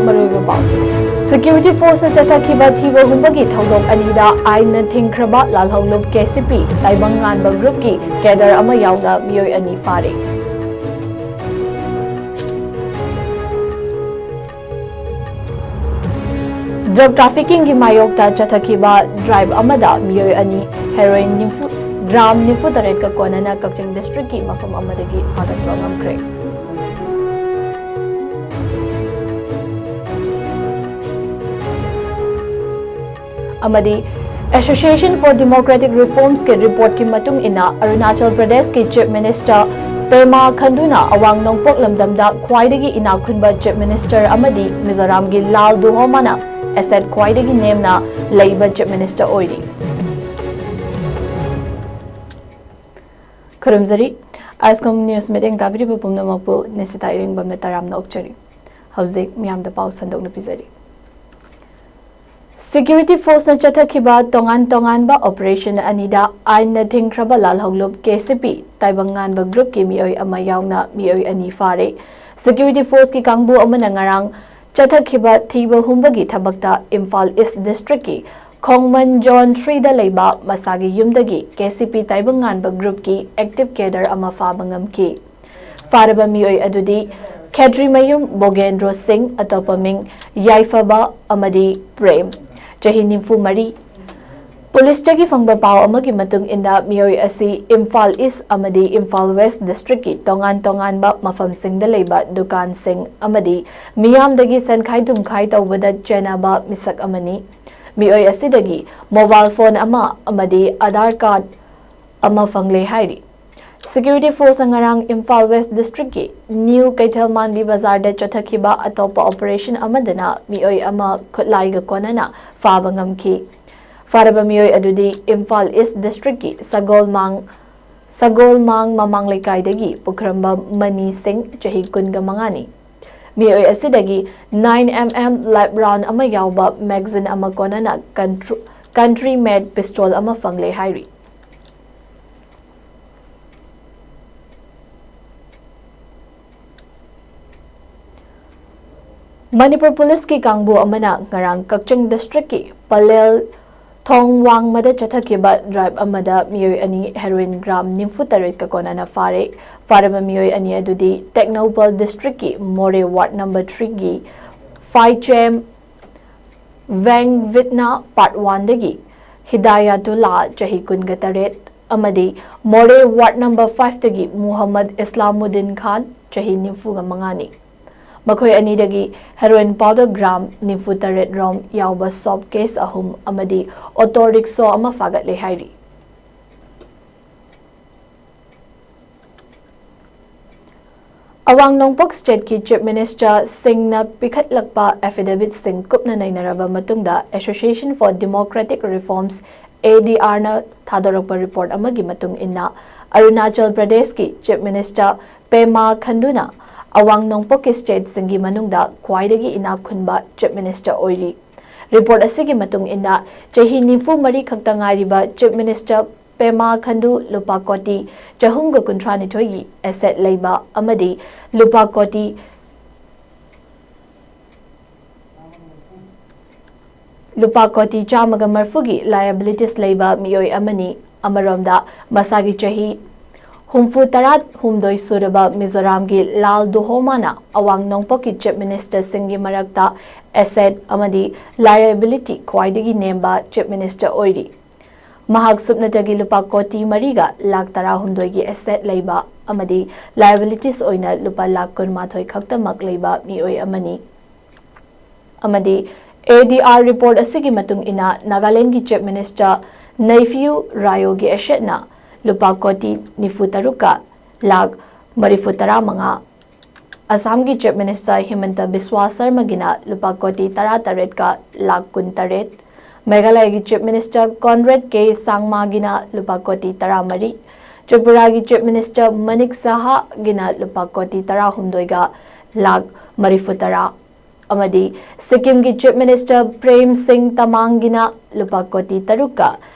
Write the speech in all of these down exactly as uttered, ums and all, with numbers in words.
ꯃꯔꯨꯑꯣꯏꯕ ꯄꯥꯎ꯫ ꯁꯦꯀ꯭ꯌꯨꯔꯤꯇꯤ ꯐꯣꯔꯁꯅ ꯆꯠꯊꯈꯤꯕ ꯊꯤꯕ ꯍꯨꯝꯕꯒꯤ ꯊꯧꯗꯣꯛ ꯑꯅꯤꯗ ꯑꯥꯏꯟꯅ ꯊꯤꯡꯈ꯭ꯔꯕ ꯂꯥꯜꯍꯧꯂꯨꯞ ꯀꯦ ꯁꯤ ꯄꯤ ꯇꯥꯏꯕꯪ ꯉꯥꯟꯕ ꯒ꯭ꯔꯨꯞꯀꯤ ꯀꯦꯗꯔ ꯑꯃ ꯌꯥꯎꯅ ꯃꯤꯑꯣꯏ ꯑꯅꯤ ꯐꯥꯔꯦ꯫ ꯗ꯭ꯔꯒ ꯇ꯭ꯔꯥꯐꯤꯀꯤꯡꯒꯤ ꯃꯥꯌꯣꯛꯇ ꯆꯠꯊꯈꯤꯕ ꯗ꯭ꯔꯥꯏꯕ ꯑꯃꯗ ꯃꯤꯑꯣꯏ ꯑꯅꯤ ꯍꯦꯔꯣꯏꯟ ꯅꯤꯐꯨ, ꯒ꯭ꯔꯥꯝ ꯅꯤꯐꯨ ꯇꯔꯦꯠꯀ ꯀꯣꯟꯅꯅ ꯀꯛꯆꯤꯡ ꯗꯤꯁꯇ꯭ꯔꯤꯛꯀꯤ ꯃꯐꯝ ꯑꯃꯗꯒꯤ ꯐꯥꯒꯠꯄ ꯉꯝꯈ꯭ꯔꯦ꯫ ꯑꯃꯗꯤ Association for Democratic Reformsꯀꯤ ꯔꯤꯄꯣꯔꯠꯀꯤ ꯃꯇꯨꯡ ꯏꯟꯅ, ꯑꯔꯨꯅꯥꯆꯜ ꯄ꯭ꯔꯗꯦꯁꯀꯤ ꯆꯤꯐ ꯃꯤꯅꯤꯁꯇꯔ ꯄꯦꯃꯥ ꯈꯟꯗꯨꯅ ꯑꯋꯥꯡ ꯅꯣꯡꯄꯣꯛ ꯂꯝꯗꯝꯗ ꯈ꯭ꯋꯥꯏꯗꯒꯤ ꯏꯅꯥꯛ ꯈꯨꯟꯕ ꯆꯤꯐ ꯃꯤꯅꯤꯁꯇꯔ ꯑꯃꯗꯤ ꯃꯤꯖꯣꯔꯥꯝꯒꯤ ꯂꯥꯜ ꯗꯨꯍꯣꯃꯥꯅ ꯑꯦꯁꯦꯠ ꯈ꯭ꯋꯥꯏꯗꯒꯤ ꯅꯦꯝꯅ ꯂꯩꯕ ꯆꯤꯐ ꯃꯤꯅꯤꯁꯇꯔ ꯑꯣꯏꯔꯤ꯫ ꯈꯨꯔꯨꯝꯖꯔꯤ꯫ ꯑꯥꯏꯁꯀꯣꯝ ꯅ꯭ꯌꯨꯁ ꯃꯤꯠꯌꯦꯡ ꯇꯥꯕꯤꯔꯤꯕ ꯄꯨꯝꯅꯃꯛꯄꯨ ꯅꯤꯁꯤꯇꯥ ꯏꯔꯦꯡꯕꯝꯅ ꯇꯔꯥꯝꯅ ꯑꯣꯛꯆꯔꯤ꯫ ꯍꯧꯖꯤꯛ ꯃꯤꯌꯥꯝꯗ ꯄꯥꯎ ꯁꯟꯗꯣꯛꯅ ꯄꯤꯖꯔꯤ꯫ ꯁꯦꯀ꯭ꯌꯨꯔꯤꯇꯤ ꯐꯣꯔꯁꯅ ꯆꯠꯊꯈꯤꯕ ꯇꯣꯉꯥꯟ ꯇꯣꯉꯥꯟꯕ ꯑꯣꯄꯔꯦꯁꯟ ꯑꯅꯤꯗ ꯑꯥꯏꯟꯅ ꯊꯤꯡꯈ꯭ꯔꯕ ꯂꯥꯜꯍꯧꯂꯨꯞ ꯀꯦ ꯁꯤ ꯄꯤ ꯇꯥꯏꯕꯪ ꯉꯥꯟꯕ ꯒ꯭ꯔꯨꯞꯀꯤ ꯃꯤꯑꯣꯏ ꯑꯃ ꯌꯥꯎꯅ ꯃꯤꯑꯣꯏ ꯑꯅꯤ ꯐꯥꯔꯦ꯫ ꯁꯦꯀ꯭ꯌꯨꯔꯤꯇꯤ ꯐꯣꯔꯁꯀꯤ ꯀꯥꯡꯕꯨ ꯑꯃꯅ ꯉꯔꯥꯡ ꯆꯠꯊꯈꯤꯕ ꯊꯤꯕ ꯍꯨꯝꯕꯒꯤ ꯊꯕꯛꯇ ꯏꯝꯐꯥꯜ ꯏꯁ ꯗꯤꯁꯇ꯭ꯔꯤꯛꯀꯤ ꯈꯣꯡꯃꯟ ꯖꯣꯟ ꯊ꯭ꯔꯤꯗ ꯂꯩꯕ ꯃꯁꯥꯒꯤ ꯌꯨꯝꯗꯒꯤ ꯀꯦ ꯁꯤ ꯄꯤ ꯇꯥꯏꯕꯪ ꯉꯥꯟꯕ ꯒ꯭ꯔꯨꯞꯀꯤ ꯑꯦꯛꯇꯤꯚ ꯀꯦꯗꯔ ꯑꯃ ꯐꯥꯕ ꯉꯝꯈꯤ꯫ ꯐꯥꯔꯕ ꯃꯤꯑꯣꯏ ꯑꯗꯨꯗꯤ ꯈꯦꯇ꯭ꯔꯤꯃꯌꯨꯝ ꯕꯣꯒꯦꯟꯗ꯭ꯔꯣ ꯁꯤꯡ, ꯑꯇꯣꯞꯄ ꯃꯤꯡ ꯌꯥꯏꯐꯕ ꯑꯃꯗꯤ ꯄ꯭ꯔꯦꯝ, ꯆꯍꯤ ꯅꯤꯐꯨ ꯃꯔꯤ꯫ ꯄꯨꯂꯤꯁꯇꯒꯤ ꯐꯪꯕ ꯄꯥꯎ ꯑꯃꯒꯤ ꯃꯇꯨꯡ ꯏꯟꯅ, ꯃꯤꯑꯣꯏ ꯑꯁꯤ ꯏꯝꯐꯥꯜ ꯏꯁ ꯑꯃꯗꯤ ꯏꯝꯐꯥꯜ ꯋꯦꯁ ꯗꯤꯁꯇ꯭ꯔꯤꯛꯀꯤ ꯇꯣꯉꯥꯟ ꯇꯣꯉꯥꯟꯕ ꯃꯐꯝꯁꯤꯡꯗ ꯂꯩꯕ ꯗꯨꯀꯥꯟꯁꯤꯡ ꯑꯃꯗꯤ ꯃꯤꯌꯥꯝꯗꯒꯤ ꯁꯦꯟꯈꯥꯏ ꯊꯨꯝꯈꯥꯏ ꯇꯧꯕꯗ ꯆꯦꯟꯅꯕ ꯃꯤꯁꯛ ꯑꯃꯅꯤ꯫ ꯃꯤꯑꯣꯏ ꯑꯁꯤꯗꯒꯤ ꯃꯣꯕꯥꯏꯜ ꯐꯣꯟ ꯑꯃ ꯑꯃꯗꯤ ꯑꯥꯙꯥꯔ ꯀꯥꯔꯗ ꯑꯃ ꯐꯪꯂꯦ ꯍꯥꯏꯔꯤ꯫ ꯁꯦꯀ꯭ꯌꯨꯔꯤꯇꯤ ꯐꯣꯔꯁꯅ ꯉꯔꯥꯡ ꯏꯝꯐꯥꯜ ꯋꯦꯁ ꯗꯤꯁꯇ꯭ꯔꯤꯛꯀꯤ ꯅ꯭ꯌꯨ ꯀꯩꯊꯦꯜꯃꯥꯟꯕꯤ ꯕꯖꯥꯔꯗ ꯆꯠꯊꯈꯤꯕ ꯑꯇꯣꯞꯄ ꯑꯣꯄꯔꯦꯁꯟ ꯑꯃꯗꯅ ꯃꯤꯑꯣꯏ ꯑꯃ ꯈꯨꯠꯂꯥꯏꯒ ꯀꯣꯟꯅꯅ ꯐꯥꯕ ꯉꯝꯈꯤ꯫ ꯐꯥꯔꯕ ꯃꯤꯑꯣꯏ ꯑꯗꯨꯗꯤ ꯏꯝꯐꯥꯜ ꯏꯁ ꯗꯤꯁꯇ꯭ꯔꯤꯛꯀꯤ ꯁꯒꯣꯜꯃꯥꯡ, ꯁꯒꯣꯜꯃꯥꯡ ꯃꯃꯥꯡ ꯂꯩꯀꯥꯏꯗꯒꯤ ꯄꯨꯈ꯭ꯔꯝꯕ ꯃꯅꯤ ꯁꯤꯡ, ꯆꯍꯤ ꯀꯨꯟꯒ ꯃꯉꯥꯅꯤ꯫ ꯃꯤꯑꯣꯏ ꯑꯁꯤꯗꯒꯤ nine M M life round ꯑꯃ ꯌꯥꯎꯕ ꯃꯦꯒꯖꯤꯟ ꯑꯃ ꯀꯣꯟꯅꯅ ꯀꯟꯇ꯭ꯔ-, ꯀꯟꯇ꯭ꯔꯤ ꯃꯦꯗ ꯄꯤꯁꯇꯣꯜ ꯑꯃ ꯐꯪꯂꯦ ꯍꯥꯏꯔꯤ꯫ ꯃꯅꯤꯄꯨꯔ ꯄꯨꯂꯤꯁꯀꯤ ꯀꯥꯡꯕꯨ ꯑꯃꯅ ꯉꯔꯥꯡ ꯀꯛꯆꯤꯡ ꯗꯤꯁꯇ꯭ꯔꯤꯛꯀꯤ ꯄꯂꯦꯜ ꯊꯣꯡ ꯋꯥꯡꯃꯗ ꯆꯠꯊꯈꯤꯕ ꯗ꯭ꯔꯥꯏꯚ ꯑꯃꯗ ꯃꯤꯑꯣꯏ ꯑꯅꯤ ꯍꯦꯔꯣꯏꯟ ꯒ꯭ꯔꯥꯝ ꯅꯤꯐꯨ ꯇꯔꯦꯠꯀ ꯀꯣꯟꯅꯅ ꯐꯥꯔꯦ꯫ ꯐꯥꯔꯕ ꯃꯤꯑꯣꯏ ꯑꯅꯤ ꯑꯗꯨꯗꯤ ꯇꯦꯡꯅꯧꯄꯜ ꯗꯤꯁꯇ꯭ꯔꯤꯛꯀꯤ ꯃꯣꯔꯦ ꯋꯥꯔꯗ ꯅꯝꯕꯔ ꯊ꯭ꯔꯤꯒꯤ ꯐꯥꯏꯆꯦꯝ ꯚꯦꯡ ꯚꯤꯠꯅ ꯄꯥꯔꯠ ꯋꯥꯟꯗꯒꯤ ꯍꯤꯗꯥꯌꯥꯇꯨꯜꯂꯥ, ꯆꯍꯤ ꯀꯨꯟꯒ ꯇꯔꯦꯠ, ꯑꯃꯗꯤ ꯃꯣꯔꯦ ꯋꯥꯔꯗ ꯅꯝꯕꯔ ꯐꯥꯏꯚꯇꯒꯤ ꯃꯨꯍꯝꯃꯗ ꯏꯁꯂꯥꯃꯨꯗꯤꯟ ꯈꯥꯟ, ꯆꯍꯤ ꯅꯤꯐꯨꯒ ꯃꯉꯥꯅꯤ꯫ ꯃꯈꯣꯏ ꯑꯅꯤꯗꯒꯤ ꯍꯦꯔꯣꯏꯟ ꯄꯥꯎꯗꯔ ꯒ꯭ꯔꯥꯝ ꯅꯤꯐꯨ ꯇꯔꯦꯠ ꯔꯣꯝ ꯌꯥꯎꯕ ꯁꯣꯞ ꯀꯦꯁ ꯑꯍꯨꯝ ꯑꯃꯗꯤ ꯑꯣꯇꯣ ꯔꯤꯛꯁꯣ ꯑꯃ ꯐꯥꯒꯠꯂꯦ ꯍꯥꯏꯔꯤ꯫ ꯑꯋꯥꯡ ꯅꯣꯡꯄꯣꯛ ꯁ꯭ꯇꯦꯠꯀꯤ ꯆꯤꯐ ꯃꯤꯅꯤꯁꯇꯔꯁꯤꯡꯅ ꯄꯤꯈꯠꯂꯛꯄ ꯑꯦꯐꯤꯗꯦꯕꯤꯠꯁꯤꯡ ꯀꯨꯞꯅ ꯅꯩꯅꯔꯕ ꯃꯇꯨꯡꯗ Association for Democratic Reforms, ADRꯅ ꯊꯥꯗꯣꯔꯛꯄ ꯔꯤꯄꯣꯔꯠ ꯑꯃꯒꯤ ꯃꯇꯨꯡ ꯏꯟꯅ, ꯑꯔꯨꯅꯥꯆꯜ ꯄ꯭ꯔꯗꯦꯁꯀꯤ ꯆꯤꯐ ꯃꯤꯅꯤꯁꯇꯔ ꯄꯦꯃꯥ ꯈꯟꯗꯨꯅ ꯑꯋꯥꯡ ꯅꯣꯡꯄꯣꯛꯀꯤ ꯁ꯭ꯇꯦꯠꯁꯤꯡꯒꯤ ꯃꯅꯨꯡꯗ ꯈ꯭ꯋꯥꯏꯗꯒꯤ ꯏꯅꯥꯛ ꯈꯨꯟꯕ ꯆꯤꯐ ꯃꯤꯅꯤꯁꯇꯔ ꯑꯣꯏꯔꯤ꯫ ꯔꯤꯄꯣꯔꯠ ꯑꯁꯤꯒꯤ ꯃꯇꯨꯡ ꯏꯟꯅ, ꯆꯍꯤ ꯅꯤꯐꯨ ꯃꯔꯤ ꯈꯛꯇ ꯉꯥꯏꯔꯤꯕ ꯆꯤꯐ ꯃꯤꯅꯤꯁꯇꯔ ꯄꯦꯃꯥ ꯈꯟꯗꯨ ꯂꯨꯄꯥ ꯀꯣꯇꯤ ꯆꯍꯨꯝꯒ ꯀꯨꯟꯊ꯭ꯔꯥ ꯅꯤꯊꯣꯏꯒꯤ ꯑꯦꯁꯦꯠ ꯂꯩꯕ ꯑꯃꯗꯤ ꯂꯨꯄꯥ ꯀꯣꯇꯤ, ꯂꯨꯄꯥ ꯀꯣꯇꯤ ꯆꯥꯝꯃꯒ ꯃꯔꯤꯐꯨꯒꯤ ꯂꯥꯏꯑꯦꯕꯤꯂꯤꯇꯤꯁ ꯂꯩꯕ ꯃꯤꯑꯣꯏ ꯑꯃꯅꯤ꯫ ꯑꯃꯔꯣꯝꯗ, ꯃꯁꯥꯒꯤ ꯆꯍꯤ ꯍꯨꯝꯐꯨ ꯇꯔꯥ ꯍꯨꯝꯗꯣꯏ ꯁꯨꯔꯕ ꯃꯤꯖꯣꯔꯥꯝꯒꯤ ꯂꯥꯜ ꯗꯨꯍꯣꯃꯥꯅ ꯑꯋꯥꯡ ꯅꯣꯡꯄꯣꯛꯀꯤ ꯆꯤꯐ ꯃꯤꯅꯤꯁꯇꯔꯁꯤꯡꯒꯤ ꯃꯔꯛꯇ ꯑꯦꯁꯦꯠ ꯑꯃꯗꯤ ꯂꯥꯏꯑꯦꯕꯤꯂꯤꯇꯤ ꯈ꯭ꯋꯥꯏꯗꯒꯤ ꯅꯦꯝꯕ ꯆꯤꯐ ꯃꯤꯅꯤꯁꯇꯔ ꯑꯣꯏꯔꯤ꯫ ꯃꯍꯥꯛ ꯁꯨꯞꯅꯇꯒꯤ ꯂꯨꯄꯥ ꯀꯣꯇꯤ ꯃꯔꯤꯒ ꯂꯥꯈ ꯇꯔꯥꯍꯨꯝꯗꯣꯏꯒꯤ ꯑꯦꯁꯦꯠ ꯂꯩꯕ ꯑꯃꯗꯤ ꯂꯥꯏꯑꯦꯕꯤꯂꯤꯇꯤꯁ ꯑꯣꯏꯅ ꯂꯨꯄꯥ ꯂꯥꯈ ꯀꯨꯟꯃꯥꯊꯣꯏ ꯈꯛꯇꯃꯛ ꯂꯩꯕ ꯃꯤꯑꯣꯏ ꯑꯃꯅꯤ꯫ ꯑꯃꯗꯤ ADR ꯔꯤꯄꯣꯔꯠ ꯑꯁꯤꯒꯤ ꯃꯇꯨꯡ ꯏꯟꯅ, ꯅꯥꯒꯥꯂꯦꯟꯗꯒꯤ ꯆꯤꯐ ꯃꯤꯅꯤꯁꯇꯔ ꯅꯩꯐꯤꯌꯨ ꯔꯥꯏꯌꯣꯒꯤ ꯑꯦꯁꯦꯠꯅ ꯂꯨꯄꯥ ꯀꯣꯇꯤ ꯅꯤꯐꯨ ꯇꯔꯨꯛꯀ ꯂꯥꯈ ꯃꯔꯤꯐꯨ ꯇꯔꯥ ꯃꯉꯥ, ꯑꯁꯥꯝꯒꯤ ꯆꯤꯐ ꯃꯤꯅꯤꯁꯇꯔ ꯍꯤꯃꯟꯇ ꯕꯤꯁ꯭ꯋꯥ ꯁꯔꯃꯒꯤꯅ ꯂꯨꯄꯥ ꯀꯣꯇꯤ ꯇꯔꯥ ꯇꯔꯦꯠꯀ ꯂꯥꯈ ꯀꯨꯟ ꯇꯔꯦꯠ, ꯃꯦꯘꯥꯂꯌꯒꯤ ꯆꯤꯐ ꯃꯤꯅꯤꯁꯇꯔ ꯀꯣꯟꯔꯦꯗ ꯀꯦ ꯁꯥꯡꯃꯥꯒꯤꯅ ꯂꯨꯄꯥ ꯀꯣꯇꯤ ꯇꯔꯥ ꯃꯔꯤ, ꯇ꯭ꯔꯤꯄꯨꯔꯥꯒꯤ ꯆꯤꯐ ꯃꯤꯅꯤꯁꯇꯔ ꯃꯅꯤꯛ ꯁꯍꯥꯒꯤꯅ ꯂꯨꯄꯥ ꯀꯣꯇꯤ ꯇꯔꯥꯍꯨꯝꯗꯣꯏꯒ ꯂꯥꯈ ꯃꯔꯤꯐꯨ ꯇꯔꯥ, ꯑꯃꯗꯤ ꯁꯤꯛꯀꯤꯝꯒꯤ ꯆꯤꯐ ꯃꯤꯅꯤꯁꯇꯔ ꯄ꯭ꯔꯦꯝ ꯁꯤꯡ ꯇꯃꯥꯡꯒꯤꯅ ꯂꯨꯄꯥ ꯀꯣꯇꯤ ꯇꯔꯨꯛꯀ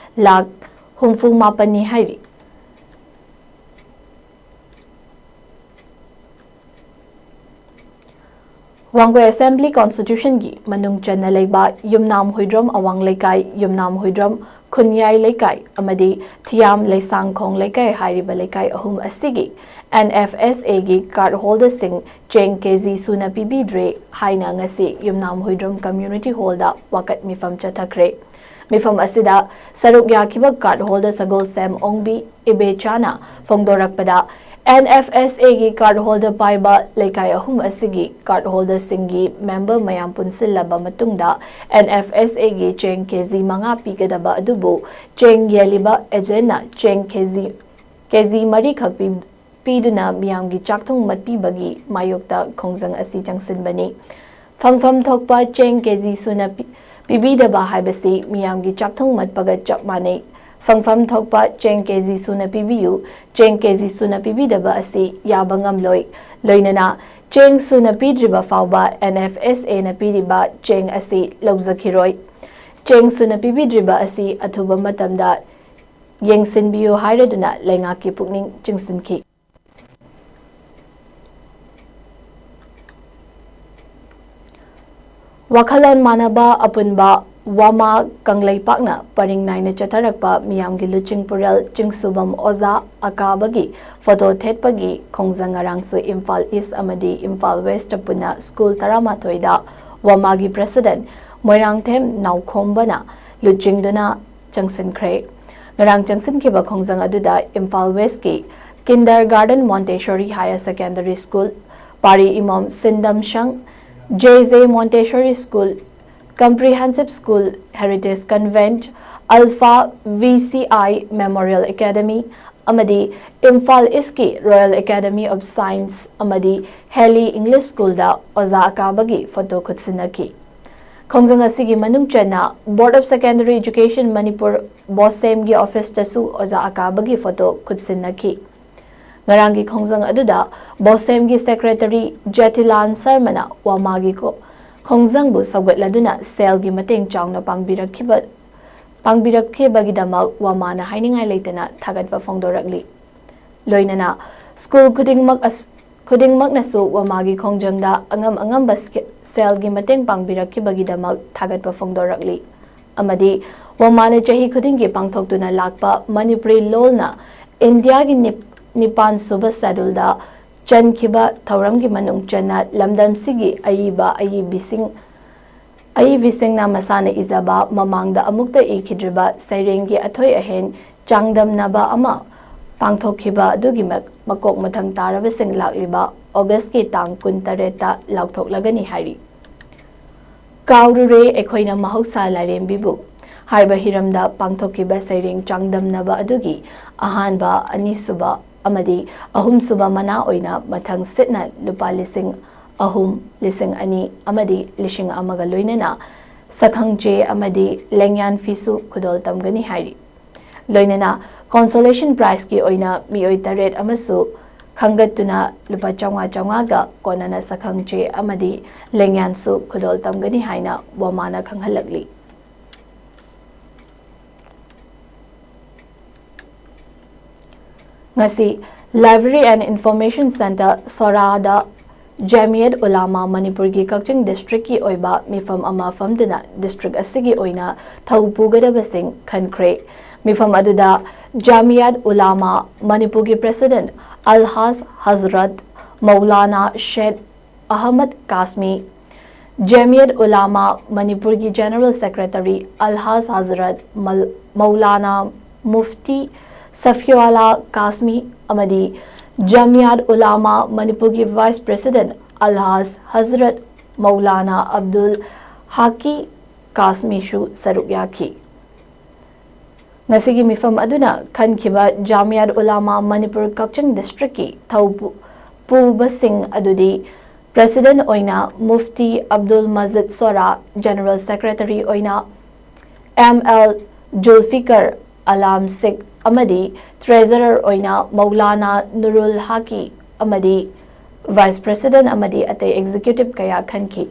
ꯂꯥꯈ ꯍꯨꯝꯐꯨ ꯃꯥꯄꯟꯅꯤ ꯍꯥꯏꯔꯤ꯫ ꯋꯥꯡꯒꯣꯏ ꯑꯦꯁꯦꯝꯕ꯭ꯂꯤ ꯀꯣꯟꯁꯇꯤꯇ꯭ꯌꯨꯁꯟꯒꯤ ꯃꯅꯨꯡ ꯆꯟꯅ ꯂꯩꯕ ꯌꯨꯝꯅꯥꯝ ꯍꯨꯏꯗ꯭ꯔꯣꯝ ꯑꯋꯥꯡ ꯂꯩꯀꯥꯏ, ꯌꯨꯝꯅꯥꯝ ꯍꯨꯏꯗ꯭ꯔꯣꯝ ꯈꯨꯟꯌꯥꯏ ꯂꯩꯀꯥꯏ ꯑꯃꯗꯤ ꯊꯤꯌꯥꯝ ꯂꯩꯁꯥꯡꯈꯣꯡ ꯂꯩꯀꯥꯏ ꯍꯥꯏꯔꯤꯕ ꯂꯩꯀꯥꯏ ꯑꯍꯨꯝ ꯑꯁꯤꯒꯤ N F S Aꯒꯤ ꯀꯥꯔꯗ ꯍꯣꯜꯗꯔꯁꯤꯡ ꯆꯦꯡ ꯀꯦꯖꯤ ꯁꯨꯅ ꯄꯤꯕꯤꯗ꯭ꯔꯦ ꯍꯥꯏꯅ ꯉꯁꯤ ꯌꯨꯝꯅꯥꯝ ꯍꯨꯏꯗ꯭ꯔꯣꯝ ꯀꯝꯃ꯭ꯌꯨꯅꯤꯇꯤ ꯍꯣꯜꯗ ꯋꯥꯀꯠ ꯃꯤꯐꯝ ꯆꯠꯊꯈ꯭ꯔꯦ꯫ ꯃꯤꯐꯝ ꯑꯁꯤꯗ ꯁꯔꯨꯛ ꯌꯥꯈꯤꯕ ꯀꯥꯔꯗ ꯍꯣꯜꯗꯔ ꯁꯒꯣꯜꯁꯦꯝ ꯑꯣꯡꯕꯤ ꯏꯕꯦꯆꯥꯅ ꯐꯣꯡꯗꯣꯔꯛꯄꯗ, N F S Aꯒꯤ ꯀꯥꯔꯗ ꯍꯣꯜꯗꯔ ꯄꯥꯏꯕ ꯂꯩꯀꯥꯏ ꯑꯍꯨꯝ ꯑꯁꯤꯒꯤ ꯀꯥꯔꯗ ꯍꯣꯜꯗꯔꯁꯤꯡꯒꯤ ꯃꯦꯝꯕꯔ ꯃꯌꯥꯝ ꯄꯨꯟꯁꯤꯜꯂꯕ ꯃꯇꯨꯡꯗ N F S Aꯒꯤ ꯆꯦꯡ ꯀꯦꯖꯤ ꯃꯉꯥ ꯄꯤꯒꯗꯕ ꯑꯗꯨꯕꯨ ꯆꯦꯡ ꯌꯦꯜꯂꯤꯕ ꯑꯦꯖꯦꯟꯅ ꯆꯦꯡ ꯀꯦꯖꯤ, ꯀꯦꯖꯤ ꯃꯔꯤꯈꯛ ꯄꯤ-, ꯄꯤꯗꯨꯅ ꯃꯤꯌꯥꯝꯒꯤ ꯆꯥꯛꯊꯨꯡ ꯃꯠꯄꯤꯕꯒꯤ ꯃꯥꯌꯣꯛꯇ ꯈꯣꯡꯖꯪ ꯑꯁꯤ ꯆꯪꯁꯤꯟꯕꯅꯤ꯫ ꯐꯪꯐꯝ ꯊꯣꯛꯄ ꯆꯦꯡ ꯀꯦꯖꯤ ꯁꯨꯅ ꯄꯤ-, ꯄꯤꯕꯤꯗꯕ ꯍꯥꯏꯕꯁꯤ ꯃꯤꯌꯥꯝꯒꯤ ꯆꯥꯛꯊꯨꯡ ꯃꯠꯄꯒ ꯆꯞ ꯃꯥꯟꯅꯩ꯫ ꯐꯪꯐꯝ ꯊꯣꯛꯄ ꯆꯦꯡ ꯀꯦꯖꯤ ꯁꯨꯅ ꯄꯤꯕꯤꯌꯨ, ꯆꯦꯡ ꯀꯦꯖꯤ ꯁꯨꯅ ꯄꯤꯕꯤꯗꯕ ꯑꯁꯤ ꯌꯥꯕ ꯉꯝꯂꯣꯏ꯫ ꯂꯣꯏꯅꯅ ꯆꯦꯡ ꯁꯨꯅ ꯄꯤꯗ꯭ꯔꯤꯕ ꯐꯥꯎꯕ N F S Aꯅ ꯄꯤꯔꯤꯕ ꯆꯦꯡ ꯑꯁꯤ ꯂꯧꯖꯈꯤꯔꯣꯏ꯫ ꯆꯦꯡ ꯁꯨꯅ ꯄꯤꯕꯤꯗ꯭ꯔꯤꯕ ꯑꯁꯤ ꯑꯊꯨꯕ ꯃꯇꯝꯗ ꯌꯦꯡꯁꯤꯟꯕꯤꯌꯨ ꯍꯥꯏꯔꯗꯨꯅ ꯂꯩꯉꯥꯛꯀꯤ ꯄꯨꯛꯅꯤꯡ ꯆꯤꯡꯁꯤꯟꯈꯤ꯫ ꯋꯥꯈꯜꯂꯣꯟ ꯃꯥꯟꯅꯕ ꯑꯄꯨꯟꯕ ꯋꯥꯃꯥ ꯀꯪꯂꯩꯄꯥꯛꯅ ꯄꯔꯤꯡ ꯅꯥꯏꯅ ꯆꯠꯊꯔꯛꯄ ꯃꯤꯌꯥꯝꯒꯤ ꯂꯨꯆꯤꯡ ꯄꯨꯔꯦꯜ ꯆꯤꯡꯁꯨꯕꯝ ꯑꯣꯖꯥ ꯑꯀꯥꯕꯒꯤ ꯐꯣꯇꯣ ꯊꯦꯠꯄꯒꯤ ꯈꯣꯡꯖꯪ ꯉꯔꯥꯡꯁꯨ ꯏꯝꯐꯥꯜ ꯏꯁ ꯑꯃꯗꯤ ꯏꯝꯐꯥꯜ ꯋꯦꯁꯇ ꯄꯨꯟꯅ ꯁ꯭ꯀꯨꯜ ꯇꯔꯥꯃꯥꯊꯣꯏꯗ ꯋꯥꯃꯥꯒꯤ ꯄ꯭ꯔꯦꯁꯤꯗꯦꯟꯠ ꯃꯣꯏꯔꯥꯡꯊꯦꯝ ꯅꯥꯎꯈꯣꯝꯕꯅ ꯂꯨꯆꯤꯡꯗꯨꯅ ꯆꯪꯁꯤꯟꯈ꯭ꯔꯦ꯫ ꯉꯔꯥꯡ ꯆꯪꯁꯤꯟꯈꯤꯕ ꯈꯣꯡꯖꯪ ꯑꯗꯨꯗ ꯏꯝꯐꯥꯜ ꯋꯦꯁꯀꯤ kindergarten Montessori higher secondary school, Pari Imom ꯁꯤꯟꯗꯝꯁꯪ, J J Montessori School, Comprehensive School, Heritage Convent, Alpha V C I Memorial Academy ꯑꯃꯗꯤ ꯏꯝꯐꯥꯜ ꯏꯁꯀꯤ Royal Academy of Science ꯑꯃꯗꯤ ꯍꯦꯂꯤ ꯏꯪꯂꯤꯁ ꯁ꯭ꯀꯨꯜꯗ ꯑꯣꯖꯥ ꯑꯀꯥꯕꯒꯤ ꯐꯣꯇꯣ ꯈꯨꯠꯁꯤꯟꯅꯈꯤ꯫ ꯈꯣꯡꯖꯪ ꯑꯁꯤꯒꯤ ꯃꯅꯨꯡ ꯆꯟꯅ Board of Secondary Education Manipur, ꯕꯣꯁꯦꯝꯒꯤ ꯑꯣꯐꯤꯁꯇꯁꯨ ꯑꯣꯖꯥ ꯑꯀꯥꯕꯒꯤ photo ꯈꯨꯠꯁꯤꯟꯅꯈꯤ꯫ ꯉꯔꯥꯡꯒꯤ ꯈꯣꯡꯖꯪ ꯑꯗꯨꯗ ꯕꯣꯁꯦꯝꯒꯤ ꯁꯦꯀ꯭ꯔꯦꯇꯔꯤ ꯖꯦꯇꯤꯂꯥꯟ ꯁꯔꯃꯅ ꯋꯥꯃꯥꯒꯤ ꯈꯣ-, ꯈꯣꯡꯖꯪꯕꯨ ꯁꯧꯒꯠꯂꯗꯨꯅ ꯁꯦꯜꯒꯤ ꯃꯇꯦꯡ ꯆꯥꯎꯅ ꯄꯥꯡꯕꯤꯔꯛꯈꯤꯕ, ꯄꯥꯡꯕꯤꯔꯛꯈꯤꯕꯒꯤꯗꯃꯛ ꯋꯥꯃꯥꯅ ꯍꯥꯏꯅꯤꯡꯉꯥꯏ ꯂꯩꯇꯅ ꯊꯥꯒꯠꯄ ꯐꯣꯡꯗꯣꯔꯛꯂꯤ꯫ ꯂꯣꯏꯅꯅ ꯁ꯭ꯀꯨꯜ ꯈꯨꯗꯤꯡꯃꯛ ꯑꯁ-, ꯈꯨꯗꯤꯡꯃꯛꯅꯁꯨ ꯋꯥꯃꯥꯒꯤ ꯈꯣꯡꯖꯪꯗ ꯑꯉꯝ ꯑꯉꯝꯕ ꯁꯦꯜꯒꯤ ꯃꯇꯦꯡ ꯄꯥꯡꯕꯤꯔꯛꯈꯤꯕꯒꯤꯗꯃꯛ ꯊꯥꯒꯠꯄ ꯐꯣꯡꯗꯣꯔꯛꯂꯤ꯫ ꯑꯃꯗꯤ ꯋꯥꯃꯥꯅ ꯆꯍꯤ ꯈꯨꯗꯤꯡꯒꯤ ꯄꯥꯡꯊꯣꯛꯇꯨꯅ ꯂꯥꯛꯄ ꯃꯅꯤꯄꯨꯔꯤ ꯂꯣꯜꯅ ꯏꯟꯗꯤꯌꯥꯒꯤ ꯅꯤꯄꯥꯟ ꯁꯨꯕ ꯁꯦꯗꯨꯜꯗ ꯆꯟꯈꯤꯕ ꯊꯧꯔꯝꯒꯤ ꯃꯅꯨꯡ ꯆꯟꯅ ꯂꯝꯗꯝꯁꯤꯒꯤ ꯑꯏꯕ ꯑꯏꯕꯤꯁꯤꯡ ꯑꯏꯕꯤꯁꯤꯡꯅ ꯃꯁꯥꯅ ꯏꯖꯕ, ꯃꯃꯥꯡꯗ ꯑꯃꯨꯛꯇ ꯏꯈꯤꯗ꯭ꯔꯤꯕ ꯁꯩꯔꯦꯡꯒꯤ ꯑꯊꯣꯏ ꯑꯍꯦꯟ ꯆꯥꯡꯗꯝꯅꯕ ꯑꯃ ꯄꯥꯡꯊꯣꯛꯈꯤꯕ ꯑꯗꯨꯒꯤ ꯃꯀꯣꯛ ꯃꯊꯪ ꯇꯥꯔꯕꯁꯤꯡ ꯂꯥꯛꯂꯤꯕ ꯑꯣꯒꯁꯀꯤ ꯇꯥꯡ ꯀꯨꯟꯇꯔꯦꯠꯇ ꯂꯥꯎꯊꯣꯛꯂꯒꯅꯤ ꯍꯥꯏꯔꯤ꯫ ꯀꯥꯎꯔꯨꯔꯦ ꯑꯩꯈꯣꯏꯅ ꯃꯍꯧꯁꯥ ꯂꯥꯏꯔꯦꯝꯕꯤꯕꯨ ꯍꯥꯏꯕ ꯍꯤꯔꯝꯗ ꯄꯥꯡꯊꯣꯛꯈꯤꯕ ꯁꯩꯔꯦꯡ ꯆꯥꯡꯗꯝꯅꯕ ꯑꯗꯨꯒꯤ ꯑꯍꯥꯟꯕ, ꯑꯅꯤꯁꯨꯕ ꯑꯃꯗꯤ ꯑꯍꯨꯝꯁꯨꯕ ꯃꯅꯥ ꯑꯣꯏꯅ ꯃꯊꯪ ꯁꯤꯠꯅ ꯂꯨꯄꯥ ꯂꯤꯁꯤꯡ ꯑꯍꯨꯝ, ꯂꯤꯁꯤꯡ ꯑꯅꯤ ꯑꯃꯗꯤ ꯂꯤꯁꯤꯡ ꯑꯃꯒ ꯂꯣꯏꯅꯅ ꯁꯛꯈꯪꯆꯦ ꯑꯃꯗꯤ ꯂꯦꯡꯌꯥꯟ ꯐꯤꯁꯨ ꯈꯨꯗꯣꯜ ꯇꯝꯒꯅꯤ ꯍꯥꯏꯔꯤ꯫ ꯂꯣꯏꯅꯅ consolation prizeꯀꯤ ꯑꯣꯏꯅ ꯃꯤꯑꯣꯏ ꯇꯔꯦꯠ ꯑꯃꯁꯨ ꯈꯟꯒꯠꯇꯨꯅ ꯂꯨꯄꯥ ꯆꯥꯝꯃꯉꯥ ꯆꯥꯝꯃꯉꯥꯒ ꯀꯣꯟꯅꯅ ꯁꯛꯈꯪꯆꯦ ꯑꯃꯗꯤ ꯂꯦꯡꯌꯥꯟꯁꯨ ꯈꯨꯗꯣꯜ ꯇꯝꯒꯅꯤ ꯍꯥꯏꯅ ꯋꯥꯃꯥꯅ ꯈꯪꯍꯜꯂꯛꯂꯤ꯫ ꯉꯁꯤ Library and Information Centre, ꯁꯣꯔꯥꯗ ꯖꯥꯃꯤꯌꯠ ꯎꯂꯥꯃꯥ ꯃꯅꯤꯄꯨꯔꯒꯤ ꯀꯛꯆꯤꯡ ꯗꯤꯁꯇ꯭ꯔꯤꯛꯀꯤ ꯑꯣꯏꯕ ꯃꯤꯐꯝ ꯑꯃ ꯐꯝꯗꯨꯅ ꯗꯤꯁꯇ꯭ꯔꯤꯛ ꯑꯁꯤꯒꯤ ꯑꯣꯏꯅ ꯊꯧ ꯄꯨꯒꯗꯕꯁꯤꯡ ꯈꯟꯈ꯭ꯔꯦ꯫ ꯃꯤꯐꯝ ꯑꯗꯨꯗ ꯖꯥꯃꯤꯌꯠ ꯎꯂꯥꯃꯥ ꯃꯅꯤꯄꯨꯔꯒꯤ ꯄ꯭ꯔꯦꯁꯤꯗꯦꯟꯠ ꯑꯜꯍꯥꯖ ꯍꯖꯔꯠ ꯃꯧꯂꯥꯅꯥ ꯁꯦꯠ ꯑꯍꯃꯗ ꯀꯥꯁꯃꯤ, ꯖꯥꯃꯤꯌꯠ ꯎꯂꯥꯃꯥ ꯃꯅꯤꯄꯨꯔꯒꯤ ꯖꯦꯅꯔꯦꯜ ꯁꯦꯀ꯭ꯔꯦꯇꯔꯤ ꯑꯜꯍꯥꯖ ꯍꯖꯔꯠ ꯃꯜ-, ꯃꯧꯂꯥꯅꯥ ꯃꯨꯐꯇꯤ ꯁꯐꯤꯌꯨꯜꯂꯥ ꯀꯥꯁꯃꯤ ꯑꯃꯗꯤ ꯖꯥꯃꯤꯌꯠ ꯎꯂꯥꯃꯥ ꯃꯅꯤꯄꯨꯔꯒꯤ ꯚꯥꯏꯁ ꯄ꯭ꯔꯦꯁꯤꯗꯦꯟꯠ ꯑꯜꯍꯥꯖ ꯍꯖꯔꯠ ꯃꯧꯂꯥꯅꯥ ꯑꯕꯗꯨꯜ ꯍꯥꯀꯤ ꯀꯥꯁꯃꯤꯁꯨ ꯁꯔꯨꯛ ꯌꯥꯈꯤ꯫ ꯉꯁꯤꯒꯤ ꯃꯤꯐꯝ ꯑꯗꯨꯅ ꯈꯟꯈꯤꯕ ꯖꯥꯃꯤꯌꯠ ꯎꯂꯥꯃꯥ ꯃꯅꯤꯄꯨꯔ ꯀꯛꯆꯤꯡ ꯗꯤꯁꯇ꯭ꯔꯤꯛꯀꯤ ꯊꯧ ꯄꯨ-, ꯄꯨꯕꯁꯤꯡ ꯑꯗꯨꯗꯤ ꯄ꯭ꯔꯦꯁꯤꯗꯦꯟꯠ ꯑꯣꯏꯅ ꯃꯨꯐꯇꯤ ꯑꯕꯗꯨꯜ ꯃꯖꯤꯗ ꯁꯣꯔꯥ, ꯖꯦꯅꯔꯦꯜ ꯁꯦꯀ꯭ꯔꯦꯇꯔꯤ ꯑꯣꯏꯅ ꯑꯦꯝ ꯑꯦꯜ ꯖꯨꯜꯐꯤꯀꯔ ꯑꯂꯥꯝ ꯁꯤꯛ ꯑꯃꯗꯤ ꯇ꯭ꯔꯦꯖꯔꯔ ꯑꯣꯏꯅ ꯃꯧꯂꯥꯅꯥ ꯅꯨꯔꯨꯜ ꯍꯥꯀꯤ ꯑꯃꯗꯤ ꯚꯥꯏꯁ ꯄ꯭ꯔꯦꯁꯤꯗꯦꯟꯠ ꯑꯃꯗꯤ ꯑꯇꯩ ꯑꯦꯛꯖꯤꯀ꯭ꯌꯨꯇꯤꯚ ꯀꯌꯥ ꯈꯟꯈꯤ꯫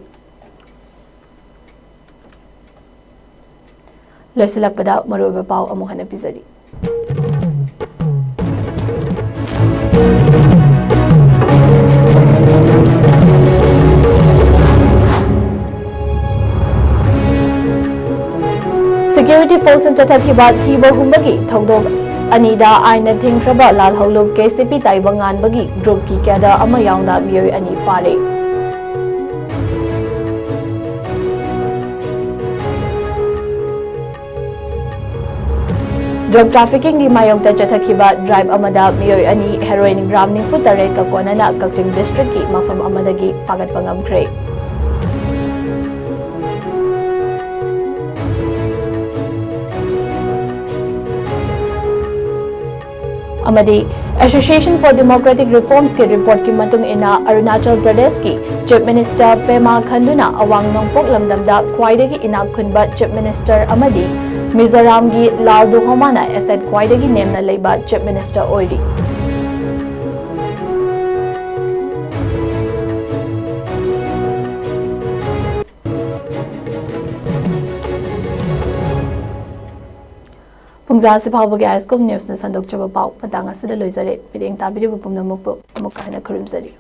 ꯂꯣꯏꯁꯤꯜꯂꯛꯄꯗ ꯃꯔꯨꯑꯣꯏꯕ ꯄꯥꯎ ꯑꯃꯨꯛ ꯍꯟꯅ ꯄꯤꯖꯔꯤ꯫ Security forces ꯆꯠꯊꯈꯤꯕ ꯊꯤꯕ ꯍꯨꯝꯕꯒꯤ ꯊꯧꯗꯣꯛ ꯑꯅꯤꯗ ꯑꯥꯏꯟꯅ ꯊꯤꯡꯈ꯭ꯔꯕ ꯂꯥꯜꯍꯧꯂꯨꯞ ꯀꯦ ꯁꯤ ꯄꯤ ꯇꯥꯏꯕꯪꯉꯥꯟꯕꯒꯤ groupꯀꯤ cadre ꯑꯃ ꯌꯥꯎꯅ ꯃꯤꯑꯣꯏ ꯑꯅꯤ ꯐꯥꯔꯦ꯫ Drug traffickingꯒꯤ ꯃꯥꯌꯣꯛꯇ ꯆꯠꯊꯈꯤꯕ drive ꯑꯃꯗ ꯃꯤꯑꯣꯏ ꯑꯅꯤ heroin gram ꯅꯤꯐꯨ ꯇꯔꯦꯠꯀ ꯀꯣꯟꯅꯅ ꯀꯛꯆꯤꯡ districtꯀꯤ ꯃꯐꯝ ꯑꯃꯗꯒꯤ ꯐꯥꯒꯠꯄ ꯉꯝꯈ꯭ꯔꯦ꯫ ꯑꯃꯗꯤ Association for Democratic Reformsꯀꯤ reportꯀꯤ ꯃꯇꯨꯡ ꯏꯟꯅ ꯑꯔꯨꯅꯥꯆꯜ ꯄ꯭ꯔꯗꯦꯁꯀꯤ Chief Minister Pema ꯈꯟꯗꯨꯅ ꯑꯋꯥꯡ ꯅꯣꯡꯄꯣꯛ ꯂꯝꯗꯝꯗ ꯈ꯭ꯋꯥꯏꯗꯒꯤ ꯏꯅꯥꯛ ꯈꯨꯟꯕ Chief Minister ꯑꯃꯗꯤ ꯃꯤꯖꯣꯔꯥꯝꯒꯤ ꯂꯥꯜ ꯗꯨꯍꯣꯃꯥꯅ asset ꯈ꯭ꯋꯥꯏꯗꯒꯤ ꯅꯦꯝꯅ ꯂꯩꯕ Chief Minister ꯑꯣꯏꯔꯤ꯫ ꯄꯨꯡꯖꯥ ꯑꯁꯤ ꯐꯥꯎꯕꯒꯤ iScoop Newsꯅ ꯁꯟꯗꯣꯛꯆꯕ ꯄꯥꯎ ꯃꯇꯥꯡ ꯑꯁꯤꯗ ꯂꯣꯏꯖꯔꯦ꯫ ꯃꯤꯠꯌꯦꯡ ꯇꯥꯕꯤꯔꯤꯕ ꯄꯨꯝꯅꯃꯛꯄꯨ ꯑꯃꯨꯛꯀ ꯍꯟꯅ ꯈꯨꯔꯨꯝꯖꯔꯤ꯫